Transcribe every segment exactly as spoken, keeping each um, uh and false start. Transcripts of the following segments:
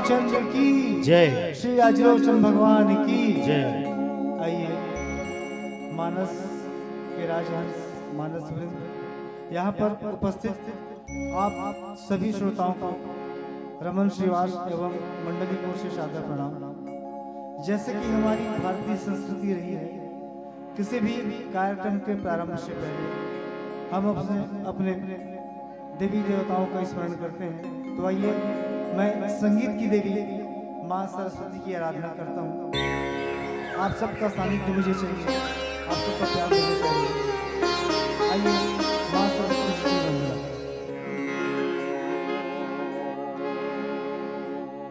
चंद्र की जय। श्री आजीरोचन भगवान की जय। आइए, मानस के राजहंस, मानस वृंद, यहाँ पर उपस्थित आप सभी श्रोताओं को रमन श्रीवास एवं मंडली की ओर से सादर प्रणाम। जैसे कि हमारी भारतीय संस्कृति रही है, किसी भी कार्यक्रम के प्रारंभ से पहले हम अपने, अपने देवी देवताओं का स्मरण करते हैं। तो आइए, मैं संगीत की देवी माँ सरस्वती की आराधना करता हूँ। आप सबका सानिध्य मुझे चाहिए, आप सबका प्यार मुझे चाहिए। आइए, माँ सरस्वती की वंदना।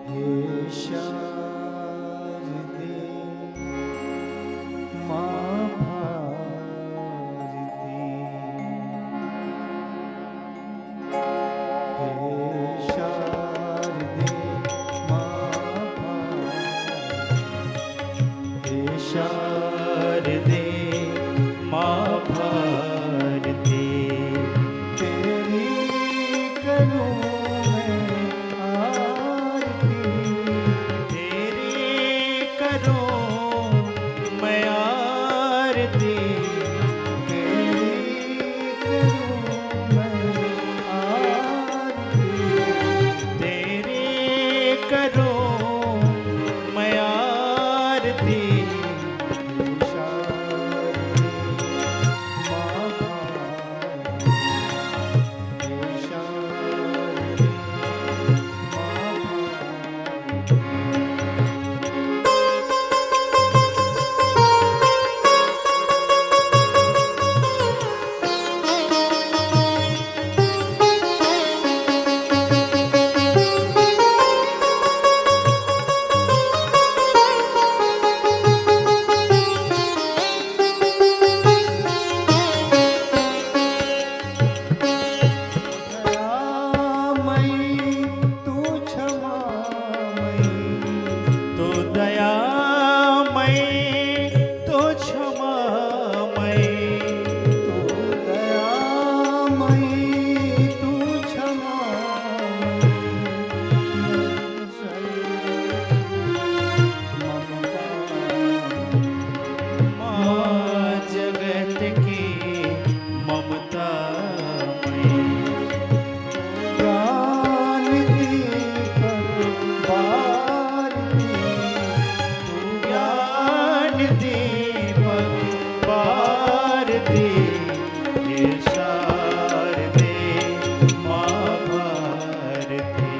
हे शारदे माँ भारती, हे शारदे माँ भारती, हे शारदे माँ भारती, तेरी करूँ मैं आरती, तेरी करूँ मैं आरती, तेरी करूँ मैं आरती, तेरी करूँ मैं आरती। शारदे माँ भारती, शारदे माँ भारती। दयामयी, तू क्षमामयी, तू दयामयी, तू क्षमामयी, तू दयामयी, तू क्षमामयी। माँ जगत की ममता मई। ज्ञान दीपक भारती, ज्ञान दीपक भारती, हे शारदे माँ भारती,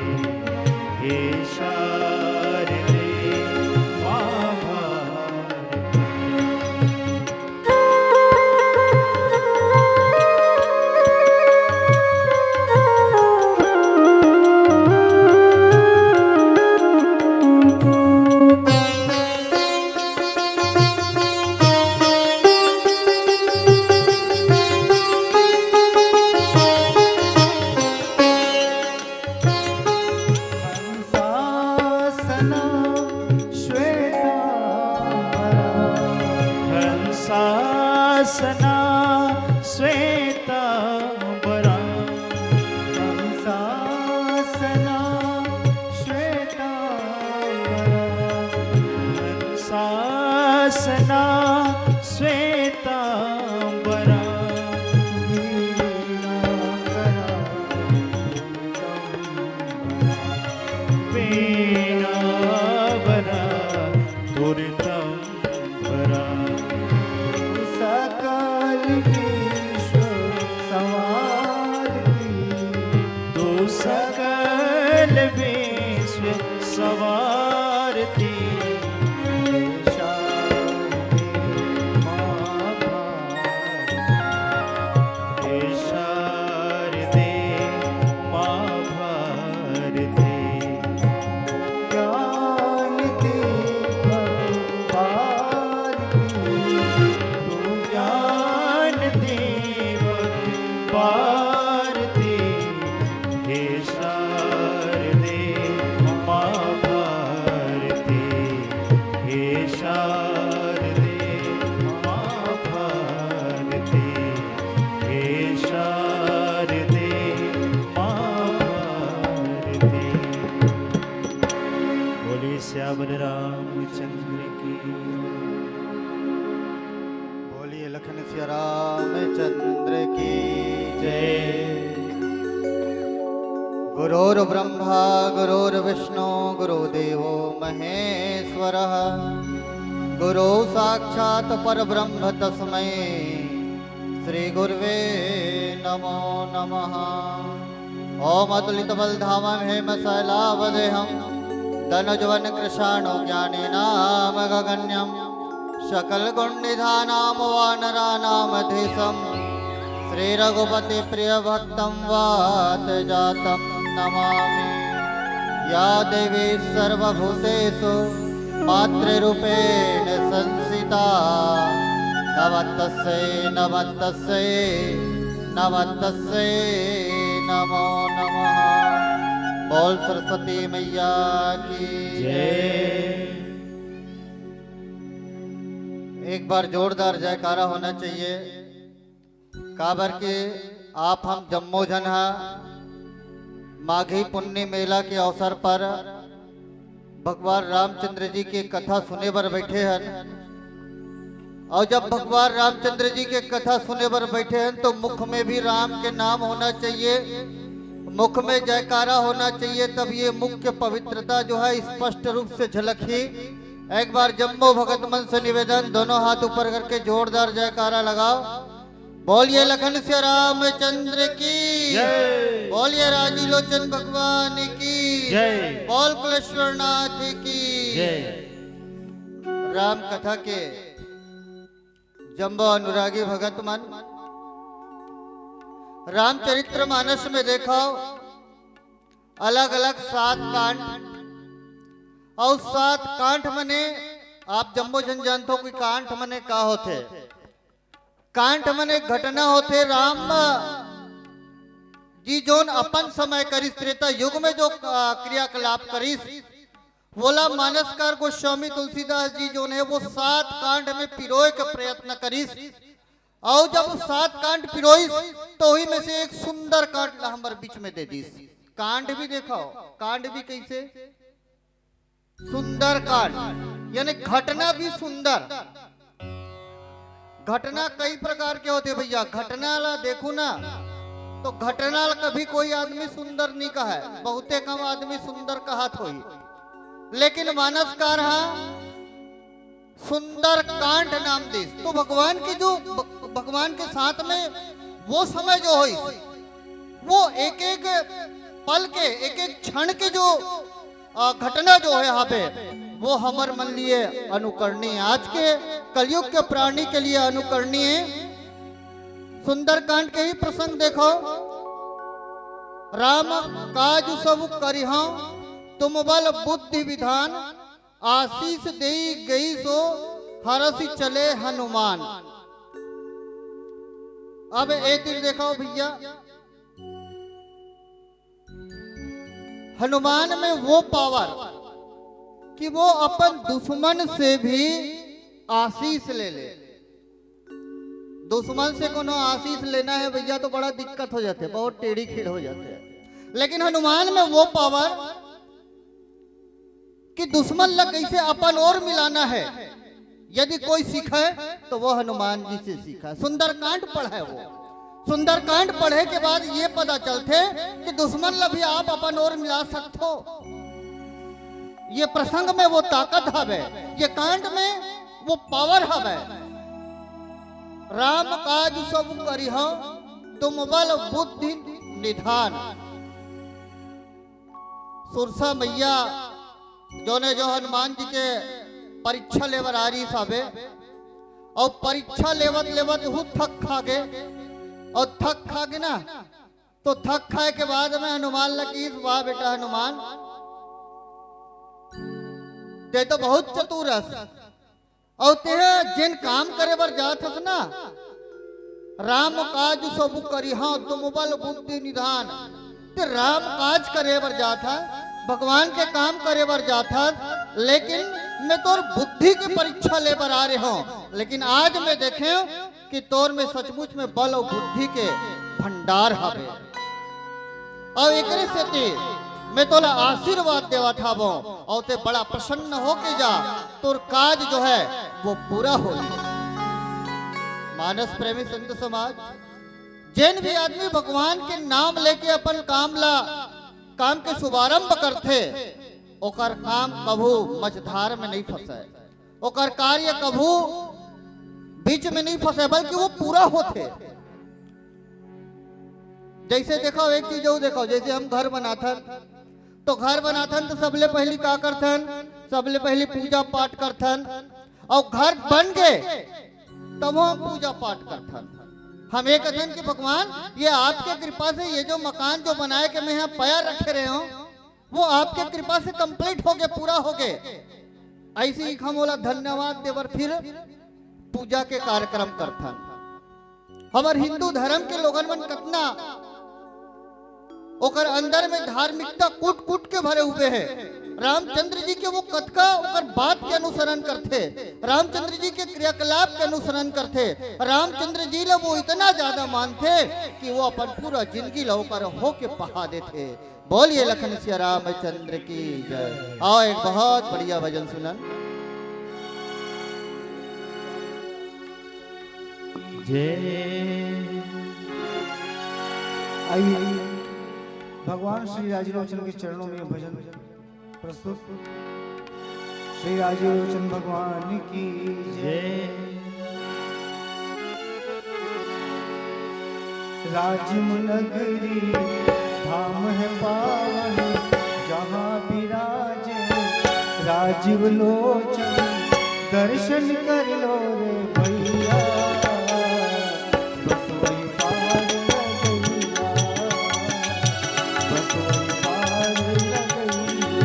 हे शारदे माँ भारती। हंसासना श्वेतांबरा, हंसासना श्वेतांबरा, हंसासना श्वेतांबरा, हंसासना श्वेतांबरा, वीणाकरा वीणावरा दुर्दंबरा। सकल विश्व संवारती, तू सकल विश्व संवारती। शारदे माँ भारती, हे शारदे माँ भारती, ज्ञान दीपक भारती, तू ज्ञान दीपक भारती, हे शारदे माँ भारती। बोलिए सियावर रामचंद्र की। बोलिए लखन सिया रामचंद्र की जय। गुरुर्ब्रह्मा गुरुर्विष्णु गुरुदेवो महेश्वरः। गुरु साक्षात् परब्रह्म तस्मै श्री गुरुवे नमो नमः। ओम अतुलित बल धामम हेम शैलावदेहम दनुजवन कृशाणु ज्ञानी नाम गगण्यम सकल गुण निधानाम वानरानाम धीशम श्री रघुपति प्रिय भक्तम वात जातम नमामि। या देवी सर्वभूतेषु मातृरूपेण संस्थिता नमस्तस्यै नमस्तस्यै नमस्तस्यै नमो नमः। बोल सरस्वती मैया की जय। एक बार जोरदार जयकारा होना चाहिए, काबर के आप हम जम्मो झन हा माघी पुन्नी मेला के अवसर पर भगवान रामचंद्र जी के कथा सुने बर बैठे हन। और जब भगवान रामचंद्र जी के कथा सुने बर बैठे हन, तो मुख में भी राम के नाम होना चाहिए, मुख में जयकारा होना चाहिए, तब ये मुख के पवित्रता जो है स्पष्ट रूप से झलकही। एक बार जम्मो भगत मन से निवेदन, दोनों हाथ ऊपर करके जोरदार जयकारा लगाओ। बोलिए लखन सिया रामचंद्र की जय। बोलिए राजी लोचन भगवान की जय। बोल कुलेश्वर नाथ की जय। राम कथा के जम्बो अनुरागी भगत मन, रामचरित्र मानस में देखो, अलग अलग सात कांड, और सात कांड मने आप जम्मो झन जानथो कि कांड मने का होथे। कांड मने घटना होथे। राम जी जोन अपन समय करिस, त्रेता युग में जो, आ, क्रियाकलाप करिस, वोला मानसकार गोस्वामी तुलसीदास जी जोन है, वो सात कांड में पिरोय के प्रयत्न करिस। और जब सात कांड पिरोइस, तो वही में से एक सुंदर कांड ला हमर बीच में दे दिस। कांड भी देखो, कांड भी कैसे? सुंदर कांड, यानी घटना भी सुंदर। घटना कई प्रकार के होथे भैया। घटना ला देखो ना, तो घटना ला कभी कोई आदमी सुंदर नहीं कहे, बहुते कम आदमी सुंदर कहत होही। लेकिन मानसकार हा सुंदर कांड नाम दिस। तो भगवान के जो भ-, भगवान के साथ में वो समय जो होइस, वो एक एक पल के, एक एक क्षण के जो, अ, घटना जो है यहाँ पे, वो हमर मन लिए अनुकरणीय, आज के कलयुग के प्राणी के लिए अनुकरणीय। सुंदरकांड के ही प्रसंग देखो, राम काज सब करिहौ तुम बल बुद्धि विधान, आशीष देई गई सो हरषि चले हनुमान। अब ए तीर देखो भैया, हनुमान में वो पावर कि वो अपन दुश्मन से भी आशीष ले ले। दुश्मन से कोनो आशीष लेना है भैया, तो बड़ा दिक्कत हो जाथे, बहुत टेढ़ी खीड़ हो जाथे। लेकिन हनुमान में वो पावर कि दुश्मन ला कैसे अपन ओर मिलाना है, यदि कोई सीखे तो वो हनुमान जी से सीखा। सुंदरकांड पढ़े वो, सुंदरकांड पढ़े के बाद ये पता चलथे कि दुश्मन ला भी आप अपन ओर मिला सकथो। ये प्रसंग में वो ताकत हवे, ये कांड में वो पावर हवे। राम काज सब करिहौ तुम बल बुद्धि निधान। सुरसा मैया जोने जो हनुमान जी के परीक्षा लेबर आ रही साबे, और परीक्षा लेवत लेवत हु थक खा गे, और थक खा गे ना, तो थक खाए के बाद में हनुमान ला कहिस, वाह बेटा हनुमान, ते तो बहुत चतुर हस, और तेह जेन काम करे बर जात हस ना, राम काज सब करिहौ तुम बल बुद्धि निधान। ते राम काज करे बर जात हस, भगवान के काम करे बर जात हस, लेकिन मैं तोर बुद्धि के परीक्षा ले बर आ रहे हूँ। लेकिन आज मैं देखे कि तोर में सचमुच में बल और बुद्धि के भंडार हवे। और एकरे सेती मैं तोला आशीर्वाद देवत हावों, अउ ते बड़ा प्रसन्न होके जा, तोर काज जो है वो पूरा हो। मानस प्रेमी संत समाज, जेन भी आदमी भगवान के नाम लेके अपन काम ला, काम के शुभारंभ करथे, ओकर काम कभू मझधार में नहीं फंसे, ओकर कार्य कभू बीच में नहीं फंसे, बल्कि वो पूरा होथे। जैसे देखो, एक चीज अउ देखो, जैसे हम घर बनाथन, तो घर बनाथन तो सबले पहली का करथन? सबले पहली पूजा पाठ करथन, अउ घर बन गे तब हम पूजा पाठ करथन। हम ये कथन कि भगवान, ये आपके कृपा से ये जो मकान जो बनाए के मैं यहाँ पैर रखे रहे हूँ, वो आपके कृपा से कंप्लीट हो गए, पूरा हो गए। ऐसे ही हम ओला धन्यवाद देबर फिर पूजा के कार्यक्रम करथन। हमर हिंदू धर्म के लोगन मन कतना ओकर अंदर में धार्मिकता कूट कूट के भरे हुए है। रामचंद्र जी के वो कतका ओकर बात के अनुसरण करथे, रामचंद्र जी के क्रियाकलाप के अनुसरण करथे। रामचंद्र जी ला वो इतना ज्यादा मानथे कि वो अपन पूरा जिंदगी ला ओकर होके बहा देथे। बोलिए लखन सिया रामचंद्र की जय। आओ, एक बहुत बढ़िया भजन सुनन। जय। आइए, भगवान श्री राजीव लोचन के चरणों में भजन प्रस्तुत। श्री राजीव लोचन भगवान की जय। जय। राजिम नगरी धाम है पावन, जहाँ विराजे राजीव लोचन। दर्शन कर लो रे भैया, बस वही पार लगैया, बस वही पार लगैया।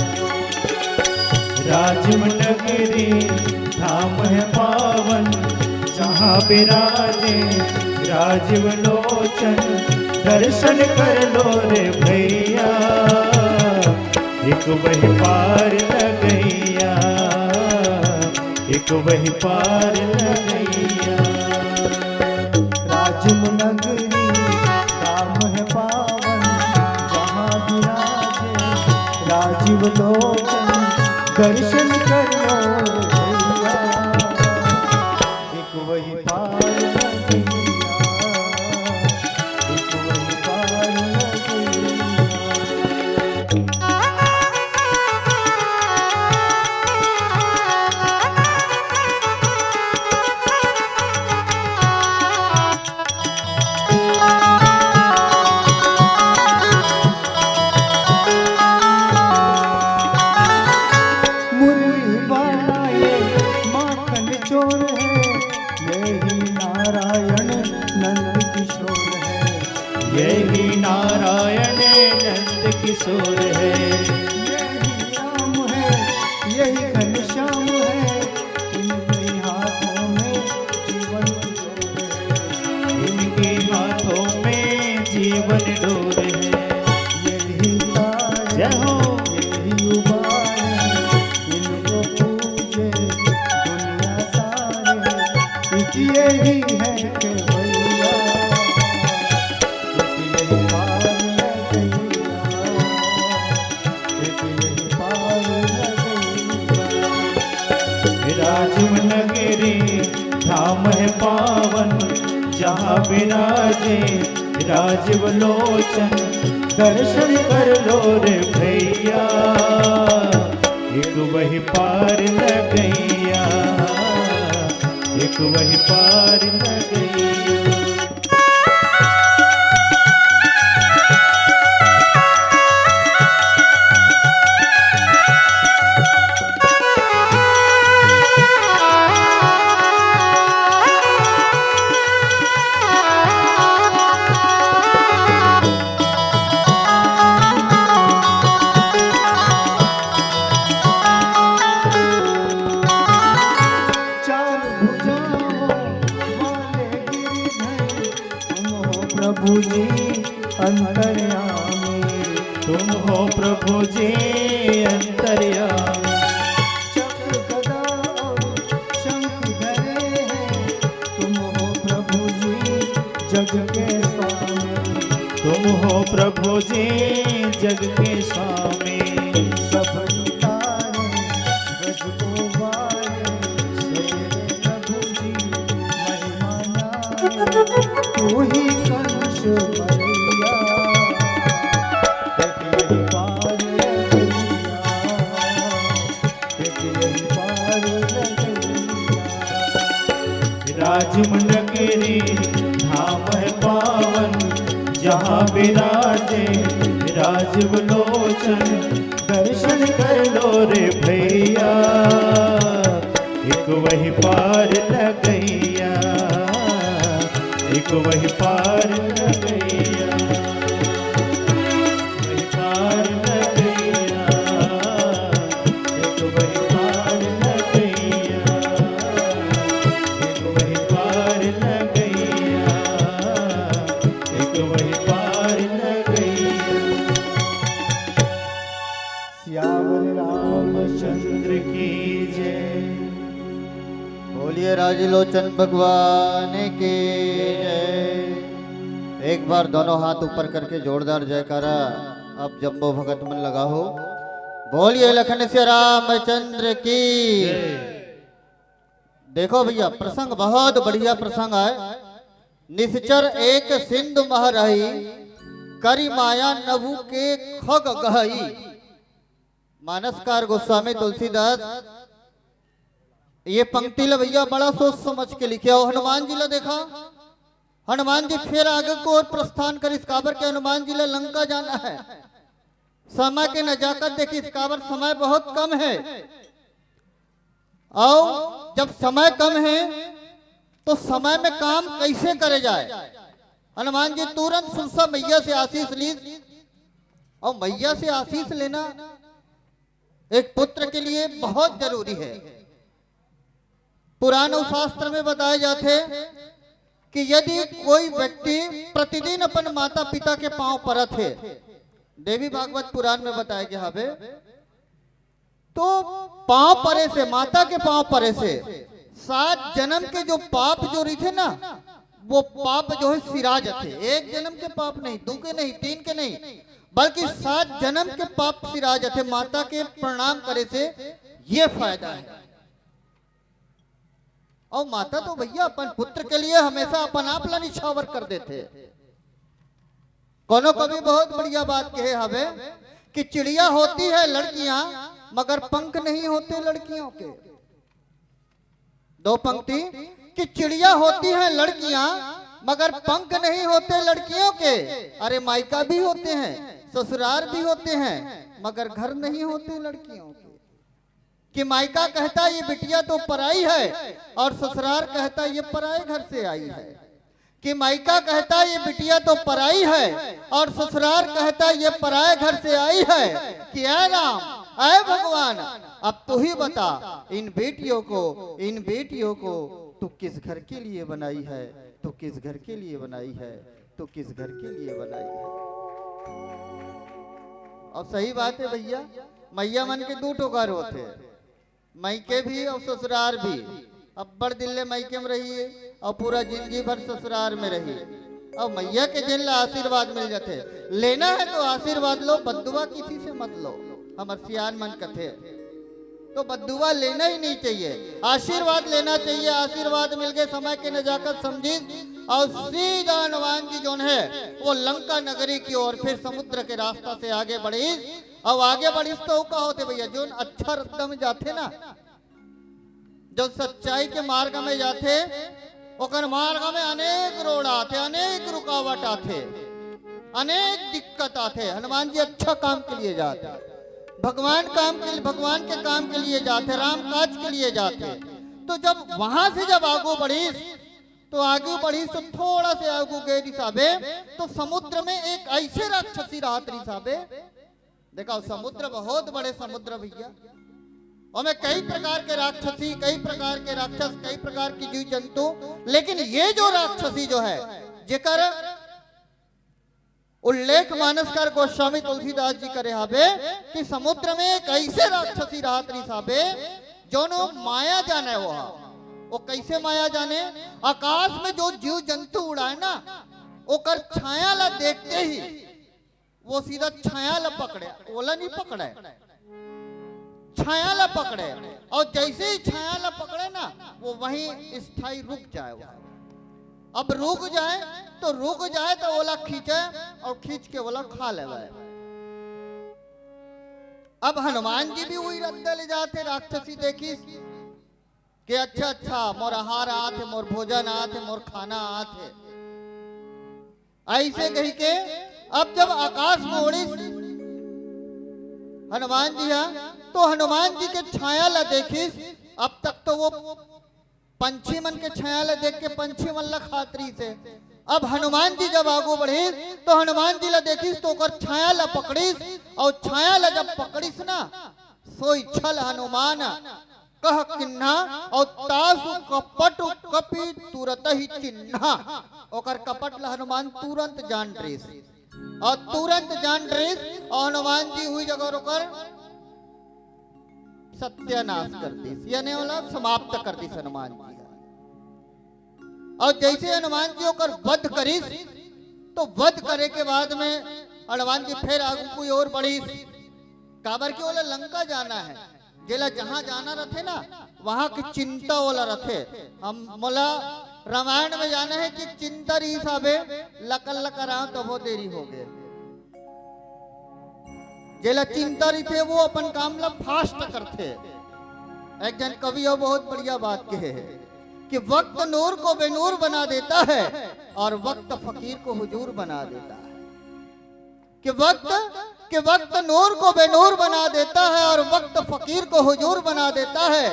राजिम नगरी धाम है पावन, जहाँ विराजे राजीव लोचन। दर्शन कर लो रे भैया, एक वही पार लगैया, एक वही पार लगैया। राजिम नगरी धाम है पावन, जहाँ विराजे राजीव लोचन। दर्शन कर लो रे भैया, एक वही पार लगैया, एक वही पार लगैया। मुरली वाला ये माखन चोर है, यही नारायण नंद किशोर है। यही नारायण नंद किशोर है। यही राम है, यही घनश्याम है, इनके हाथों में जीवन डोर है। इनके हाथों में जीवन डोर है। यही ताज, जय हो। यही उबार है, इनको पूजे दुनिया सारे। एक यही है केवैया, एक यही पार लगैया, एक यही पार लगैया। राजीव नगरी धाम है पावन, जहाँ विराजे राजीव लोचन। दर्शन कर लो रे भैया, एक वही पार लगैया, एक वही पार लगैया। चार भुजाओं वाले गिरधर, तुम हो प्रभु जी अंतर्यामी। तुम हो प्रभु जी अंतर्यामी। चक्र गदा और शंख धरे हैं, तुम हो प्रभु जी जग के स्वामी। तुम हो प्रभु जी जग के स्वामी। राजम नगरी धाम है पावन, जहाँ विराजे राजीव लोचन। दर्शन कर लो रे भैया, एक वही पार लगैया, एक वही पार लगैया, वही पार लगैया, एक वही पार लगैया, एक वही पार लगैया, एक वही पार लगैया। सियावर रामचंद्र की जय। बोलिए राजलोचन भगवान की जय। एक बार दोनों हाथ ऊपर करके जोरदार जयकारा। अब जम्बो भगत मन लगा हो, बोलिए लखन सिया रामचंद्र की। देखो भैया, प्रसंग बहुत बढ़िया प्रसंग है। निश्चर एक सिंधु मह रही, करि माया नभु के खग गहई। मानसकार गोस्वामी तुलसीदास ये पंक्ति ल भैया बड़ा सोच समझ के लिखे। और हनुमान जी ला देखा, हनुमान जी फिर आगे को ओर प्रस्थान करिस, काबर के हनुमान जी ला लंका जाना है। समय के नजाकत देखिस, काबर समय बहुत कम है। और जब समय कम है तो समय में काम कैसे करे जाए। हनुमान जी तुरंत सुरसा मैया से आशीष लीस। और मैया से आशीष लेना एक पुत्र के लिए बहुत जरूरी है। पुराण और शास्त्र में बताए जाते कि यदि कोई व्यक्ति प्रतिदिन अपन माता पिता के पांव परत है, देवी भागवत पुराण में बताया गया हवे, तो पांव परे से, माता के पांव परे से सात जन्म के जो पाप जो रहिथे ना, वो पाप जो है सिरा जाथे। एक जन्म के पाप नहीं, दू के नहीं, तीन के नहीं, बल्कि सात जन्म के पाप सिरा जाथे। माता के प्रणाम करे से ये फायदा है। और माता तो भैया अपन पुत्र के लिए हमेशा अपन आप ला निछावर कर देथे। कोनो कवि बहुत बढ़िया बात कहे हवे कि चिड़िया होती है लड़कियां, मगर पंख नहीं होते लड़कियों के। दो पंक्ति कि चिड़िया होती हैं लड़कियां, मगर पंख नहीं होते लड़कियों के। अरे, मायका भी होते हैं, ससुराल भी होते हैं, मगर घर नहीं होते लड़कियों के। कि मायका कहता ये बिटिया तो पराई है, और ससुराल कहता ये पराए घर से आई है। कि मायका कहता ये बिटिया तो पराई है, और ससुराल कहता ये पराए घर से आई है। कि ऐ राम, ऐ भगवान, अब तू ही बता, इन बेटियों को, इन बेटियों को तू किस घर के लिए बनाई है, तू किस घर के लिए बनाई है, तू किस घर के लिए बनाई है। और सही बात है भैया, मैया मन के दू ठो घर होथे, मायके भी और ससुराल भी। अब्बड़ दिन ले मायके में रही और पूरा जिंदगी भर ससुराल में रही। और मैया के जेन ला आशीर्वाद मिल जाथे। लेना है तो आशीर्वाद लो, बद्दुआ किसी से मत लो, हमर सियान मन कथे। तो बद्दुआ लेना ही नहीं चाहिए, आशीर्वाद लेना चाहिए। आशीर्वाद मिल गए, समय के नजाकत समझिस और सीधा हनुमान जी जोन है वो लंका नगरी की ओर फिर समुद्र के रास्ता से आगे बढ़िस। अब आगे बढ़िस तो का होथे भैया, जोन अच्छा रस्ता में जाथे ना, जो सच्चाई के मार्ग में जाथे, ओकर मार्ग में अनेक रोड़ा आथे, अनेक रुकावट आथे, अनेक दिक्कत आथे। हनुमान जी अच्छा काम के लिए जाथे, भगवान काम के लिए, भगवान के काम के लिए जाथे, राम काज के लिए जाथे। तो जब वहां से जब आगू बढ़िस, तो आगू बढ़िस तो थोड़ा से आगू गए रिसाबे, तो समुद्र में एक ऐसे राक्षसी राहत रिसाबे। देखा, समुद्र बहुत बड़े समुद्र भैया, ओमे कई प्रकार के राक्षसी, कई प्रकार के राक्षस, कई प्रकार की जीव जंतु। लेकिन ये जो राक्षसी जो है, जेकर उल्लेख मानसकार गोस्वामी तुलसीदास जी करे हाबे कि समुद्र में एक ऐसे राक्षसी राहत रिसाबे, जोनो माया जाने वो हा। वो कैसे माया जाने? आकाश में जो जीव जंतु उड़ाए ना, ओकर छाया ला देखते ही वो सीधा छाया ला पकड़े, ओला नहीं पकड़े, छाया ला पकड़े। और जैसे ही छाया ला पकड़े ना, वो वहीं स्थायी रुक जाए। वो अब रुक जाए तो रुक जाए तो ओला खींचे और खींच के ओला खा लेवे। अब हनुमान जी भी वही रद्दा ले जाते, राक्षसी देखिस के, "अच्छा, अच्छा, मोर आहार आत हे, मोर भोजन आत हे, मोर खाना आत हे।" अइसे कहिके अब जब आकाश में उड़िस हनुमान जी ह, तो हनुमान जी के छाया ला देखिस। अब तक तो वो पंछी मन के छाया ला देख के पंछी मन ला खात रहिस हे। अब हनुमान जी जब आगू बढ़िस, तो हनुमान जी ला देखिस, तो ओकर छाया ला पकड़िस, अउ छाया ला जब पकड़िस ना, "सोई छल हनुमान कह किन्हा, अउ तासु कपट कपि तुरतहि चिन्हा।" ओकर कपट ला हनुमान तुरंत जान डरिस, अउ तुरंत जान डरिस, अउ हनुमान जी उही जगह ओकर सत्यानाश कर दिस, यानी ओला समाप्त कर दिस हनुमान जी ह। अउ जइसे हनुमान जी ओकर वध करिस, तो वध करे के बाद में हनुमान जी फेर आगू कोई ओर बढ़िस, काबर कि ओला लंका जाना हे। जेला जहाँ जाना रथे ना, वहाँ के चिंता ओला रथे। हम, मोला रामायण में जाना हे कि चिंता रहिस हे, लकर लकर आंव तभो देरी होगे। जेला चिंता रहिथे, वो अपन काम ला fast करथे। एक जन कवि ह बहुत बढ़िया बात कहे हे कि "वक्त नूर को बेनूर बना देता है और वक्त फकीर को हुजूर बना देता है।" कि वक्त, कि वक्त नूर को बेनूर बना देता है और वक्त फकीर को हुजूर बना देता है।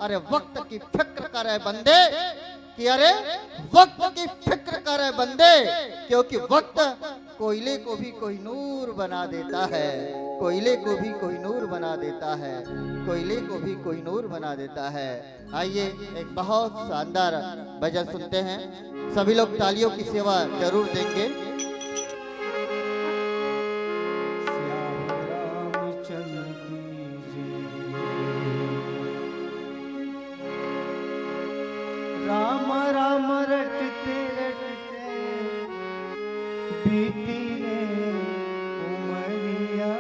अरे, वक्त की फिक्र करे बंदे, कि अरे, वक्त की फिक्र करे बंदे, क्योंकि वक्त कोयले को भी कोहिनूर बना देता है, कोयले को भी कोहिनूर बना देता है, कोयले को भी कोहिनूर बना देता है। आइए, एक बहुत शानदार भजन सुनते हैं। सभी लोग तालियों की सेवा जरूर देंगे। श्याम रामचंद्र की जय। राम राम रटते रटते बीती रे उमरिया।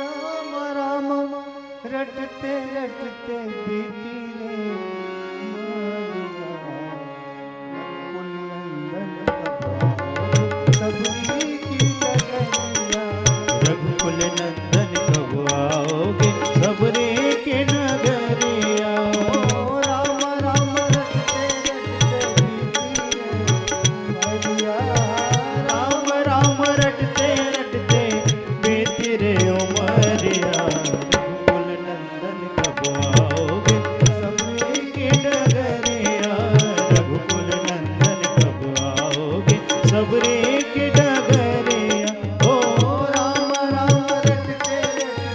राम राम रटते रटते बीती रे उमरिया। रघुकुल नंदन कब आओगे सबरी की डगरिया। रघुकुल नंदन कब आओगे सबरी की नगरिया। ओ राम राम रटते रटते बीती रे उमरिया। राम राम रटते रटते बीती रे उमरिया। रघुकुल नंदन कब आओगे सबरी की डगरिया। रघुकुल नंदन कब आओगे सबरी की डगरिया। ओ राम राम रटते रटते।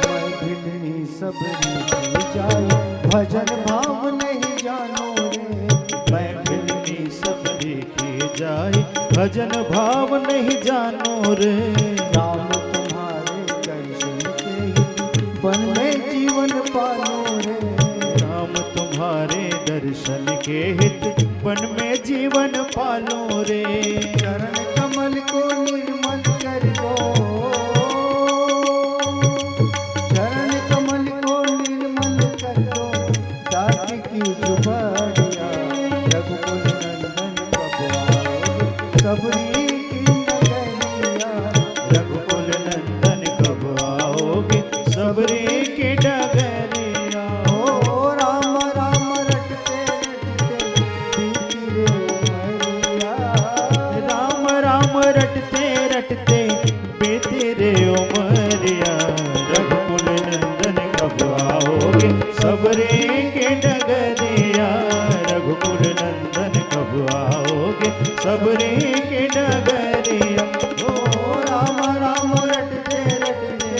मैं भिलनी सबरी की जाई, भजन भाव नहीं जानो रे। मैं भिलनी सबरी की जाई, भजन भाव नहीं जानो रे। राम तुम्हारे दर्शन के ही बन में जीवन पालो रे। राम तुम्हारे दर्शन के हित बन में जीवन पालो रे। चरण कमल को निर्मल कर दो, चरण कमल को निर्मल कर दो, दास की झुपड़िया। रघुकुल नंदन कब आओगे सबरी की नगरिया। रघुकुल नंदन कब आओगे सबरी की डगरिया। ओ राम राम रटते रटते बीती रे उमरिया। राम राम रटते रटते बीती रे उमरिया। रघुकुल नंदन कब आओगे सबरी की डगरिया। रघुकुल नंदन कब आओगे सबरी की डगरिया। ओ राम राम रटते रटते।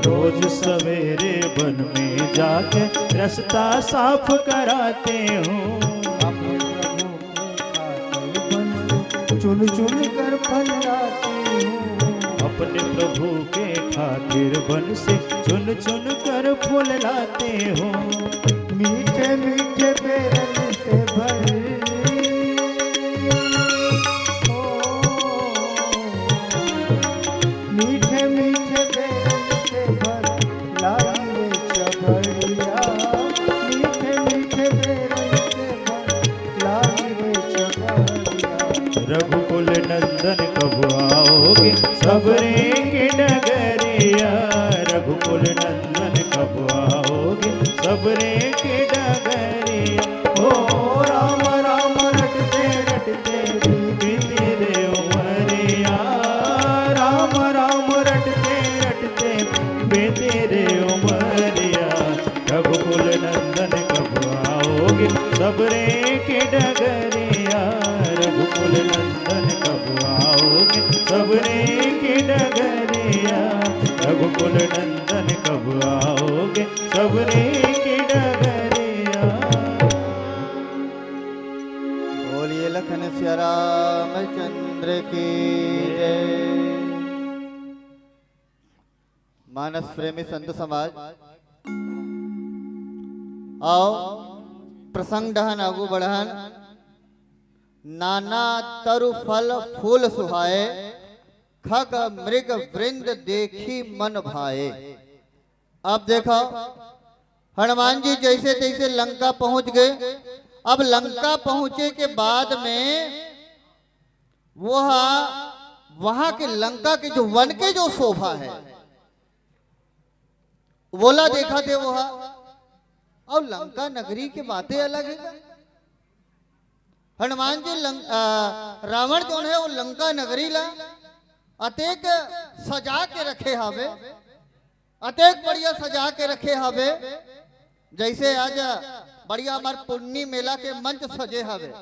रोज सवेरे वन में जाके रास्ता साफ कराते हूँ। अपने प्रभु के खातिर वन से चुन चुन कर फल लाते हूँ। अपने प्रभु के खातिर वन से चुन चुन कर फूल लाते हूँ। मीठे मीठे बेरन से भर, ओ, मीठे मीठे बेरन से भर लाई रे चबड़िया। मीठे मीठे बेरन से भर लाई रे चबड़िया। रघुकुल नंदन कब आओगे सबरे के डगरिया। रघुकुल नंदन कब आओगे सबरे के डगरिया। ओ राम राम रटते रटते बीती रे उमरिया। राम राम रटते रटते बीती रे उमरिया। रघुकुल नंदन कब आओगे सबरे के डगरिया। रघुकुल नंदन कब आओगे सबरे के डगरिया। रघुकुल नंदन कब आओगे सबरे के डगरिया। बोलिए लखन सिया रामचंद्र की जय। मानस प्रेमी संत समाज, आओ प्रसंग डहन आगू बढ़न। नाना तरु फल फूल सुहाए, खग मृग वृंद देखी मन भाए। अब देखो, हनुमान जी जैसे तैसे लंका पहुंच गए। अब लंका पहुंचे के बाद में वो वहां के लंका के जो वन के जो शोभा है, वोला देखा थे वो। और लंका नगरी की बातें अलग है। हनुमान जी लंक-, आ, रावण जो है वो लंका नगरी ला अतेक सजा के रखे हवे, अतेक बढ़िया सजा के रखे हवे। जैसे आज बढ़िया हमार पुन्नी मेला के मंच सजे हवे,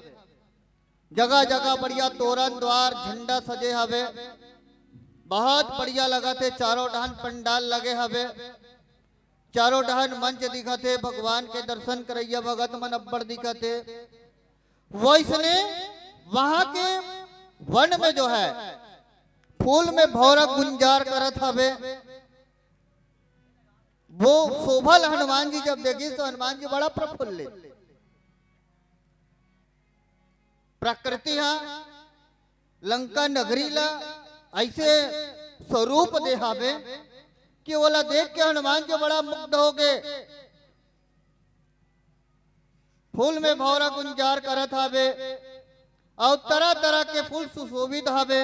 जगह जगह बढ़िया तोरण द्वार झंडा सजे हवे, बहुत बढ़िया लगत हे। चारों डहन पंडाल लगे हवे, चारों डहन मंच दिखत हे, भगवान के दर्शन करैया भगत मन अब्बड़ दिखत हे। वैसने वहां के वन में जो है फूल में भौरा गुंजार करत हवे। वो शोभा ल हनुमान जी जब देखिस तो हनुमान जी बड़ा प्रफुल्लित। प्रकृति हा लंका नगरी ला ऐसे स्वरूप दे हावे कि ओला देख के हनुमान जी बड़ा मुग्ध हो गए। फूल में भौरा गुंजार करत हावे और तरह तरह के फूल सुशोभित हावे,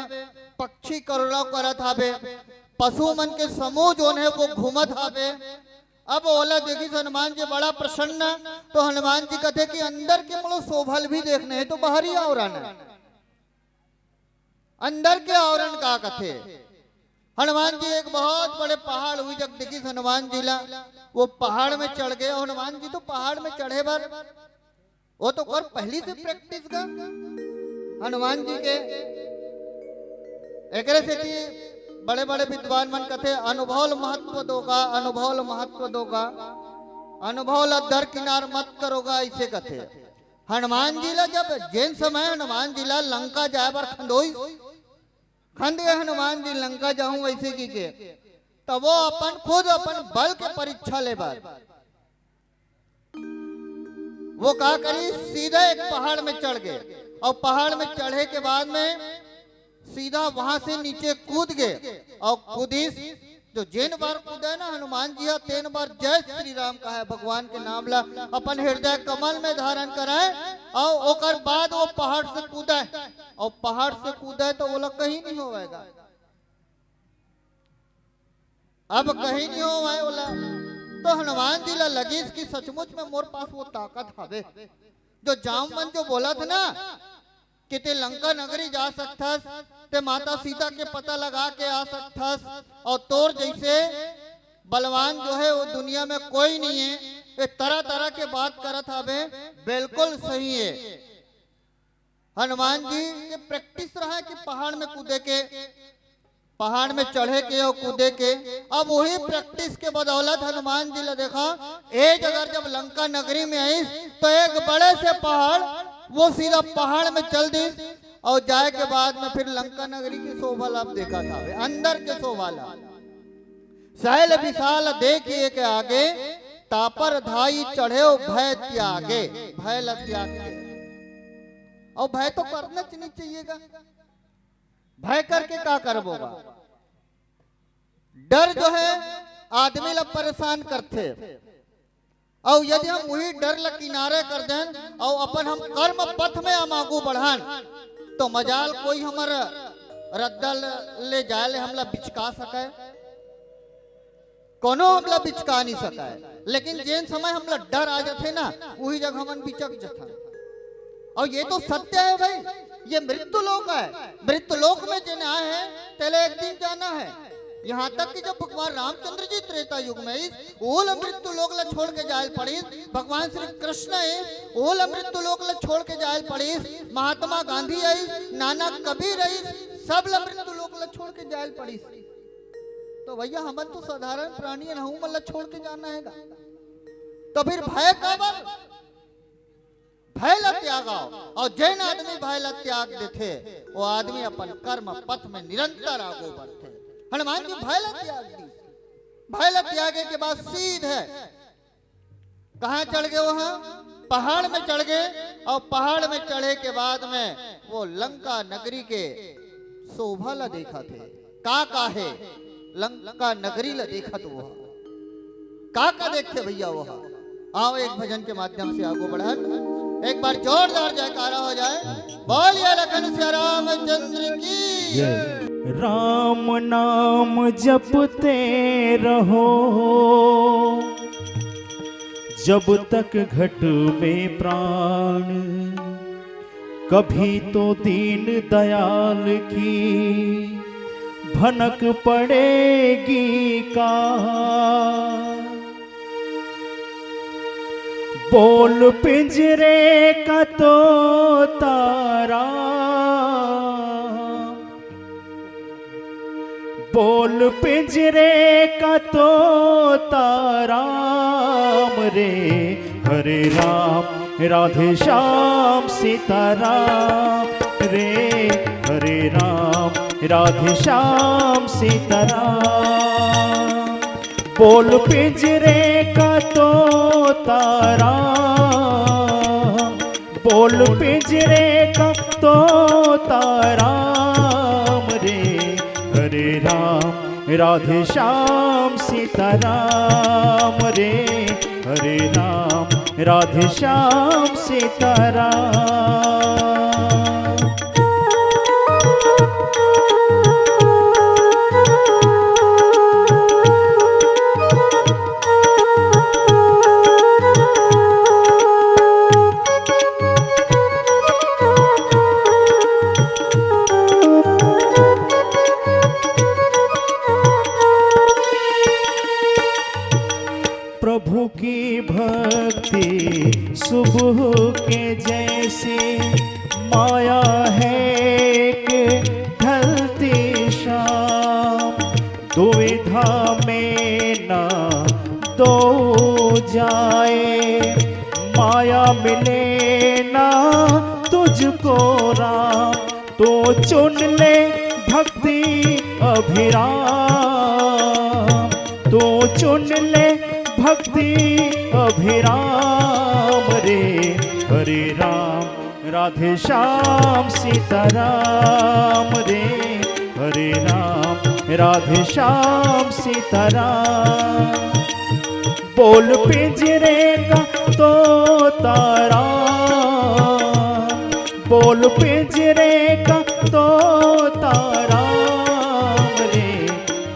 पक्षी कलरव करत हावे, पशु मन के समूह जोन है वो घूमत हावे। अब ओला देखिस हनुमान जी बड़ा प्रसन्न, तो हनुमान जी कथे कि अंदर के मोला शोभा ल भी देखना है तो बाहरी आवरण है। अंदर के आवरण का कथे? हनुमान जी एक बहुत बड़े पहाड़ हुई जग देखिस हनुमान जी ला, वो पहाड़ में चढ़ गए। हनुमान जी तो पहाड़ में चढ़े बर वो तो कर पहली से प्रैक्टिस का हनुमान जी के। एकरे सेती बड़े बड़े विद्वान मन कथे अनुभव ल महत्व दोगा, अनुभव ल महत्व दोगा, अनुभव ला दरकिनार मत करोगा, ऐसे कथे। हनुमान जी ला जब जेन समय हनुमान जी ला लंका जाए बर खंदोई, खंद गए हनुमान जी लंका जाहूं ऐसे की के, तब वो अपन खुद अपन बल के परीक्षा ले बर वो का करी, सीधा एक पहाड़ में चढ़ गए और पहाड़ में चढ़े के बाद में सीधा वहां से नीचे कूद गए और कूदिस। जो जेन बार कूदे ना हनुमान जी हा, तेन बार जय श्री राम कहे, भगवान के नाम ला अपन हृदय कमल में धारण करे और ओकर बाद वो पहाड़ से कूदे और पहाड़ से कूदे तो ओला कहीं नहीं होवेगा। अब कहीं नहीं होवय ओला। तो हनुमान जी ला लगिस कि सचमुच में मोर पास वो ताकत हवे, जो जाम मन जो बोलत ना कि ते लंका नगरी जा सकथस, ते माता सीता के पता लगा के आ सकथस, और तोर जैसे बलवान जो है वो दुनिया में कोई नहीं है। ये तरह तरह के बात करत हवे, बिल्कुल सही है। हनुमान जी के प्रैक्टिस रहा कि पहाड़ में कूदे के, पहाड़ में चढ़े के अउ कूदे के। अब वही प्रैक्टिस के बदौलत हनुमान जी ला देखा, ए जगह जब लंका नगरी में आइस तो एक बड़े से पहाड़ वो सीधा पहाड़ में चल दिस अउ जाए के बाद में फिर लंका नगरी के शोभा ला आप देखा था, अंदर के शोभा ला। शैल विशाल देखिए के आगे, तापर धाई चढ़े भय त्यागे, भय ला त्याग के। और भय तो करना च नहीं चाहिएगा, भय करके का करबोगा? डर जो है आदमी ला परेशान करथे, और यदि हम वही डर ला किनारे कर देन और अपन हम कर्म पथ में हम आगू बढ़न, तो मजाल कोई हमर रद्दा ल-, ले जाए ले हमला बिचका सके, कोनो हमला बिचका नहीं सके। लेकिन जेन समय हमला डर आ जाथे ना, वही जगह हमन बिचक जथन। और ये तो सत्य है भाई, ये मृत्यु लोक है। मृत्यु लोक में जेन आए हैं, तेला एक दिन जाना है। यहाँ तक कि जब भगवान रामचंद्र जी त्रेता युग में इस ओल मृत्यु लोक ला छोड़ के जायल पड़िस, भगवान श्री कृष्ण इस ओल मृत्यु लोक ला छोड़ के जायल पड़िस, महात्मा गांधी आइस, नाना कबीर आइस, सब ला मृत्यु लोक ला छोड़ के जायल पड़िस। तो भैया, हमन तो साधारण प्राणी हन, हमन ला छोड़ के जाना है गा। तो फिर भय काबर? भय ला त्यागव। और जेन आदमी भय ला त्याग देथे, वो आदमी अपन कर्म पथ में निरंतर आगू बढ़थे। हनुमान जी भय ला त्याग दी। भय ला त्यागे के बाद सीधे कहाँ चढ़ गए? वहाँ पहाड़ में चढ़ गए। और पहाड़ में चढ़े के बाद में वो लंका नगरी के शोभा ला देखथे। का का हे लंका नगरी ला देखत वो, का का देखथे भैया वो? आओ, एक भजन के माध्यम से आगू बढ़न, एक बार जोरदार जयकारा हो जाए। बोलिए लखन सिया रामचंद्र की। जय। राम नाम जपते रहो, जब तक घट में प्राण, कभी तो दीन दयाल की भनक पड़ेगी का। बोल पिंजरे का तोता राम, बोल पिंजरे का तोता राम रे। हरे राम राधे श्याम सीता राम रे। हरे राम राधे श्याम सीता राम। बोल पिंजरे का तोता राम, बोल पिंजरे का तोता राम रे। हरे राम राधे श्याम सीता राम रे। हरे राम राधे श्याम सीता राम। प्रभु की भक्ति सुबह के जैसे, माया है एक ढलती शाम। दुविधा में ना दो जाए, माया मिले ना तुझको राम। तू चुन ले भक्ति अभिराम, तू चुन ले भक्ति अभिराम रे। हरे राम राधे श्याम सीता राम रे। हरे राम राधे श्याम सीता राम। बोल पिंजरे का तोता राम, बोल पिंजरे का तोता राम रे।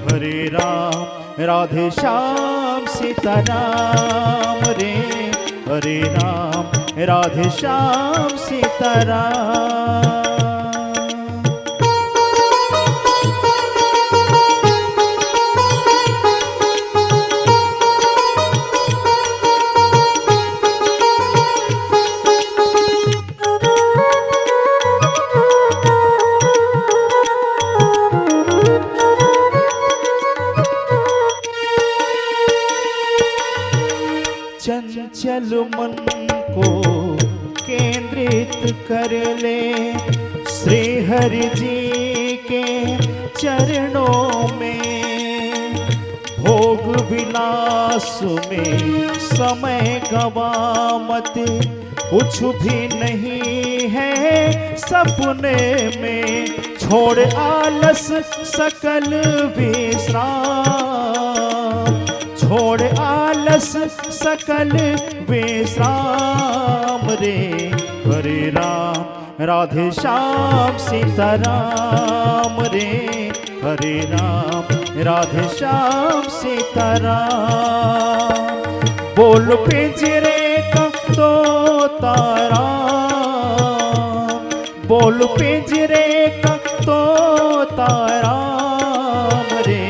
हरे राम राधे श्याम सीता राम रे। हरे राम राधे श्याम सीता राम। चंचल मन को केंद्रित कर ले श्री हरि जी के चरणों में। भोग विलास में समय गवा मत, कुछ भी नहीं है सपने में। छोड़ आलस सकल विश्राम, छोड़ आलस सकल विश्राम रे। हरे राम राधे श्याम सीताराम रे, हरे राम राधे श्याम सीताराम। बोल पिंजरे का तोता राम, बोल पिंजरे का तोता राम रे।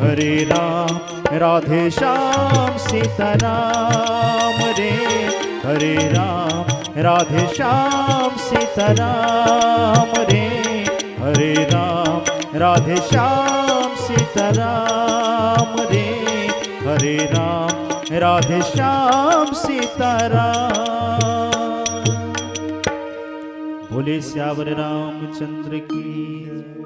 हरे राम राधे श्याम सीताराम रे, हरे राम राधे श्याम सीताराम रे, हरे राम राधे श्याम सीताराम रे, हरे राम राधे श्याम सीताराम। बोले सियावर रामचंद्र की।